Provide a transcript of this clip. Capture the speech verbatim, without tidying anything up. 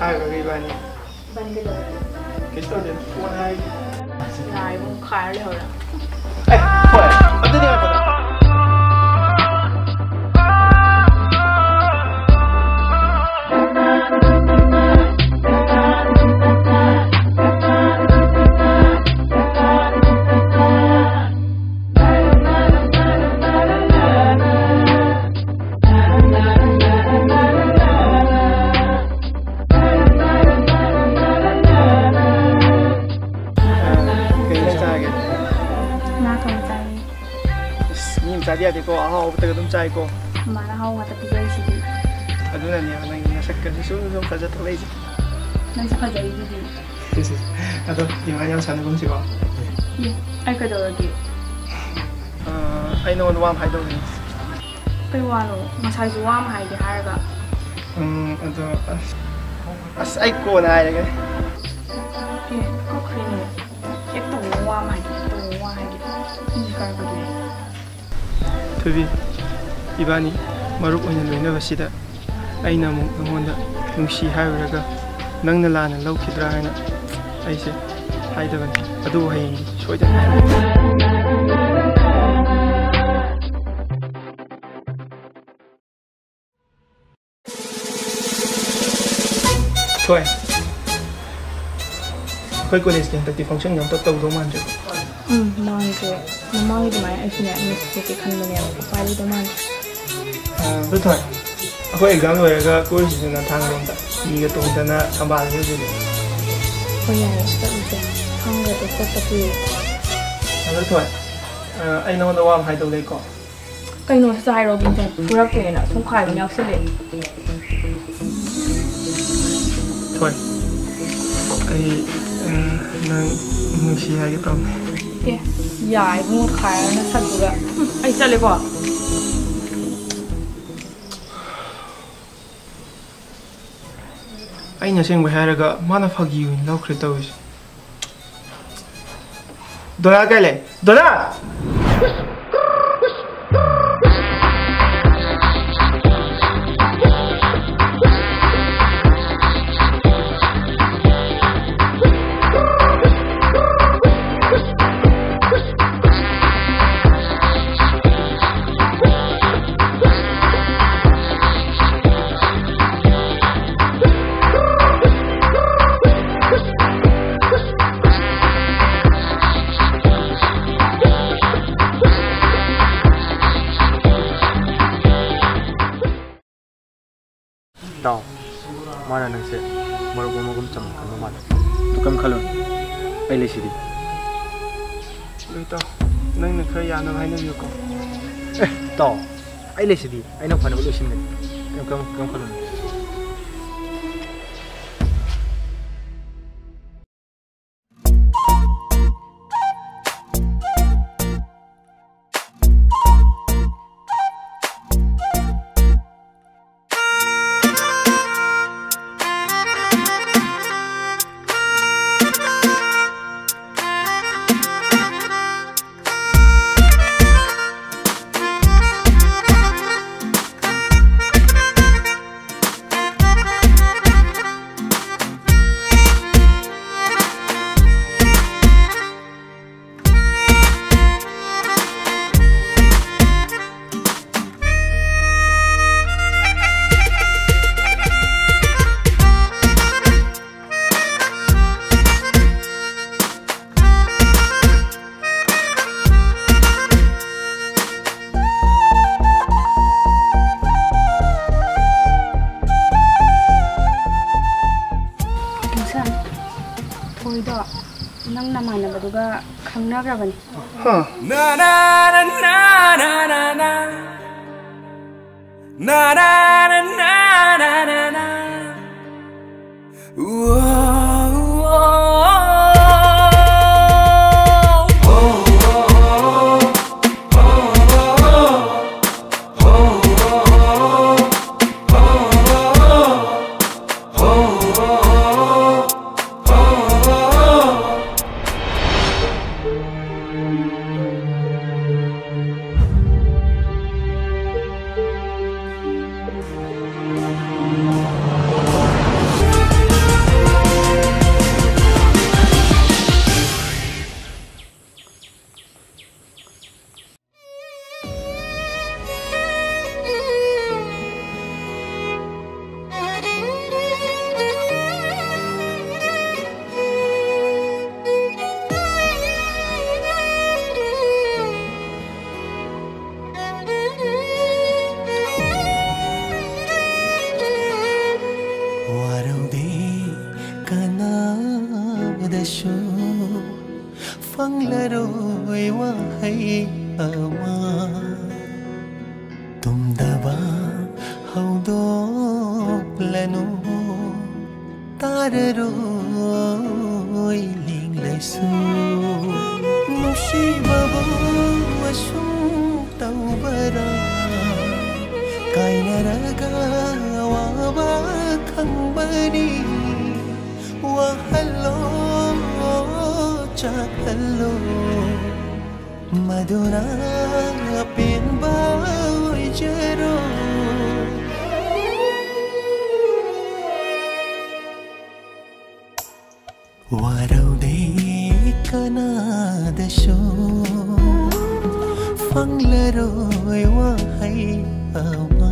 ꯍꯥꯏꯔꯨꯔꯒ ꯏꯕꯥꯅꯤ꯫ ꯏꯕꯥꯅꯤ ꯀꯩꯗꯧꯔꯒꯦ? ꯀꯩꯁꯨ ꯇꯧꯗꯦ, ꯐꯣꯟ ꯍꯥꯏꯒꯦ꯫ ꯌꯥꯔꯦ, ꯏꯕꯨꯡ, ꯈꯥꯏꯔ ꯂꯩꯍꯧꯔꯦ꯫ ꯑꯦ, ꯍꯣꯏ, ꯑꯗꯨꯗꯤ ꯉꯥꯏꯈꯣ꯫ ꯑ, ꯀꯩ ꯏꯟꯖꯥꯡ ꯆꯥꯔꯒꯦ? ꯉꯥ ꯊꯣꯡꯕ ꯆꯥꯏꯌꯦ꯫ ꯑꯁ, ꯃꯤ ꯃꯆꯥꯗꯤ ꯌꯥꯗꯦꯀꯣ, ꯑꯍꯥꯎꯕꯇꯒ ꯑꯗꯨꯝ ꯆꯥꯏꯀꯣ꯫ ꯃꯃꯥꯅ ꯑꯍꯥꯎ ꯉꯥꯛꯇ ꯄꯤꯖꯔꯤꯁꯤꯗꯤ꯫ ꯑꯗꯨꯅꯅꯦꯕ ꯅꯪꯒꯤ ꯅꯁꯛꯀꯁꯦ ꯁꯨꯝ ꯁꯨꯝ ꯐꯖ ꯊꯣꯛꯂꯛꯏꯁꯦ꯫ ꯅꯪꯁꯨ ꯐꯖꯔꯤꯗꯨꯗꯤ꯫ ꯑꯗꯣ ꯗꯤꯃꯥꯟ ꯌꯥꯝ ꯁꯥꯟꯅꯒꯨꯝꯁꯤꯀꯣ꯫ ꯑꯦ, ꯑꯩ ꯀꯩꯗꯧꯔꯒꯦ? ꯑ, ꯑꯩ ꯅꯉꯣꯟꯗ ꯋꯥ ꯑꯃ ꯍꯥꯏꯗꯧꯅꯤ꯫ ꯀꯩ ꯋꯥꯅꯣ? ꯉꯁꯥꯏꯁꯨ ꯋꯥ ꯑꯃ ꯍꯥꯏꯒꯦ ꯍꯥꯏꯔꯒ꯫ ꯎꯝ, ꯑꯗꯣ ꯑꯁ, ꯑꯁ, ꯑꯩ ꯀꯣꯟꯅ ꯍꯥꯏꯔꯒꯦ꯫ ꯑꯦ, ꯀꯛꯈ꯭ꯔꯦꯅꯦ꯫ ꯍꯦꯛ ꯇꯧꯕꯒ ꯋꯥ ꯑꯃ ꯍꯥꯏꯒꯦ, ꯍꯦꯛ ꯇꯧꯕꯒ ꯋꯥ ꯍꯥꯏꯒꯦ꯫ ꯏ ꯀꯥꯔꯛꯀꯗꯣꯔꯦ꯫ ꯊꯣꯏꯕꯤ, ꯏꯕꯥꯅꯤ ꯃꯔꯨꯞ ꯑꯣꯏꯅ ꯂꯣꯏꯅꯕꯁꯤꯗ ꯑꯩꯅ ꯑꯃꯨꯛ ꯅꯉꯣꯟꯗ ꯅꯨꯡꯁꯤ ꯍꯥꯏꯔꯨꯔꯒ ꯅꯪꯅ ꯂꯥꯟꯅ ꯂꯧꯈꯤꯗ꯭ꯔꯥ ꯍꯥꯏꯅ ꯑꯩꯁꯦ ꯍꯥꯏꯗꯕꯅꯤ꯫ ꯑꯗꯨꯕꯨ ꯍꯌꯦꯡꯗꯤ ꯁꯣꯏꯗꯅ ꯍꯥꯏꯔꯛꯀꯦ꯫ ꯊꯣꯏ, ꯑꯩꯈꯣꯏ ꯀꯣꯂꯦꯖꯀꯤ ꯍꯟꯗꯛꯇꯤ ꯐꯪꯁꯟꯒ ꯑꯝꯇ ꯇꯧꯗꯧ ꯃꯥꯟꯗ꯭ꯔꯦ꯫ ꯎꯝ, ꯃꯥꯟꯗ꯭ꯔꯦ꯫ ꯃꯃꯥꯡꯒꯤ ꯑꯗꯨꯃꯥꯏꯅ ꯑꯩꯁꯨꯅꯦ ꯃꯤꯁ ꯊꯣꯛꯀꯦ ꯈꯟꯕꯅꯦꯕ, ꯎꯄꯥꯏ ꯂꯩꯗꯧ ꯃꯥꯟꯗ꯭ꯔꯦ꯫ ꯑꯗꯨ ꯊꯣꯏ, ꯑꯩꯈꯣꯏ ꯑꯦꯛꯖꯥꯝ ꯂꯣꯏꯔꯒ ꯀꯣꯏꯔꯨꯁꯤꯗꯅ ꯊꯥꯡꯒꯔꯣꯝꯗ꯫ ꯍꯤꯒ ꯇꯣꯡꯗꯅ ꯊꯝꯕꯥꯜ ꯍꯦꯛꯎꯁꯤꯗꯅ꯫ ꯍꯣꯏ, ꯌꯥꯏꯌꯦ, ꯆꯠꯂꯨꯁꯦ꯫ ꯊꯥꯡꯒꯗꯣ ꯆꯠꯇ ꯀꯨꯏꯔꯦ꯫ ꯑꯗꯨ ꯊꯣꯏ, ꯑ, ꯑꯩ ꯅꯉꯣꯟꯗ ꯋꯥ ꯑꯃ ꯍꯥꯏꯗꯧ ꯂꯩꯀꯣ꯫ ꯀꯩꯅꯣ ꯁꯠ ꯁꯠ ꯍꯥꯏꯔꯛꯑꯣ, ꯕꯤꯟꯁꯟ꯫ ꯐꯨꯔꯛꯇꯣꯏꯅꯦ ꯅꯪ꯫ ꯁꯨꯝ ꯈꯥꯏꯕ ꯑꯃ ꯌꯥꯎꯁꯜꯂꯛꯑꯦ꯫ ꯊꯣꯏ, ꯑꯩ, ꯑ, ꯅꯪ ꯅꯨꯡꯁꯤ ꯍꯥꯏꯒꯦ ꯇꯧꯕꯅꯦ꯫ ꯑꯦ, ꯌꯥꯏ ꯏꯕꯨꯡꯉꯣ, ꯈꯥꯏꯔꯒ ꯅꯁꯛꯇꯨꯒ꯫ ꯍꯨꯝ, ꯑꯩ ꯆꯠꯂꯦꯀꯣ꯫ ꯑꯩꯅ ꯑꯁꯦꯡꯕꯩ ꯍꯥꯏꯔꯒ ꯃꯥꯅ ꯐꯥꯒꯤ ꯑꯣꯏꯅ ꯂꯧꯈ꯭ꯔꯦ ꯇꯧꯔꯤꯁꯦ꯫ ꯗꯣꯅꯥ ꯀꯥꯏ ꯂꯩ? ꯗꯣꯅꯥ! ꯏꯇꯥꯎ, ꯃꯥꯅ ꯅꯪꯁꯦ ꯃꯔꯨꯞ ꯑꯃꯒꯨꯝ ꯆꯝꯅ ꯈꯟꯕ ꯃꯥꯜꯂꯦ꯫ ꯑꯗꯨ ꯀꯩꯝ ꯈꯜꯂꯨꯅꯨ, ꯑꯩ ꯂꯩꯁꯤꯗꯤ꯫ ꯑꯗꯨ ꯏꯇꯥꯎ, ꯅꯪꯅ ꯈꯔ ꯌꯥꯅꯕ ꯍꯥꯏꯅꯕꯤꯌꯨꯀꯣ꯫ ꯑꯦ ꯏꯇꯥꯎ, ꯑꯩ ꯂꯩꯁꯤꯗꯤ, ꯑꯩꯅ ꯐꯅꯕ ꯂꯣꯏꯁꯤꯟꯒꯅꯤ꯫ ꯀꯩꯝ, ꯀꯩꯝ, ꯀꯩꯝ ꯈꯜꯂꯨꯅꯨ꯫ ꯁꯥꯔ, ꯊꯣꯏꯗꯣ ꯅꯪ ꯅꯃꯥꯟꯅꯕꯗꯨꯒ ꯈꯪꯅꯈ꯭ꯔꯕꯅꯤ꯫ ꯍꯥ? ꯇꯨꯝꯗꯕ ꯍꯧꯗꯣꯛꯂꯅꯨ, ꯇꯥꯔꯔꯣꯏ ꯂꯦꯡꯂꯁꯨ꯫ ꯅꯨꯡꯁꯤꯕꯕꯨ ꯑꯁꯨꯝ ꯇꯧꯕꯔꯥ? ꯀꯥꯏꯅꯔꯒ ꯑꯋꯥꯕ ꯈꯪꯕꯅꯤ꯫ ꯋꯥꯍꯜꯂꯣ, ꯆꯥꯛꯍꯜꯂꯣ, ꯃꯗꯨꯅ ꯑꯄꯦꯟꯕ ꯑꯣꯏꯖꯔꯣ꯫ ꯋꯥꯔꯧꯗꯦ ꯀꯅꯥꯗꯁꯨ, ꯐꯪꯂꯔꯣꯏ ꯋꯥꯍꯩ ꯑꯃ꯫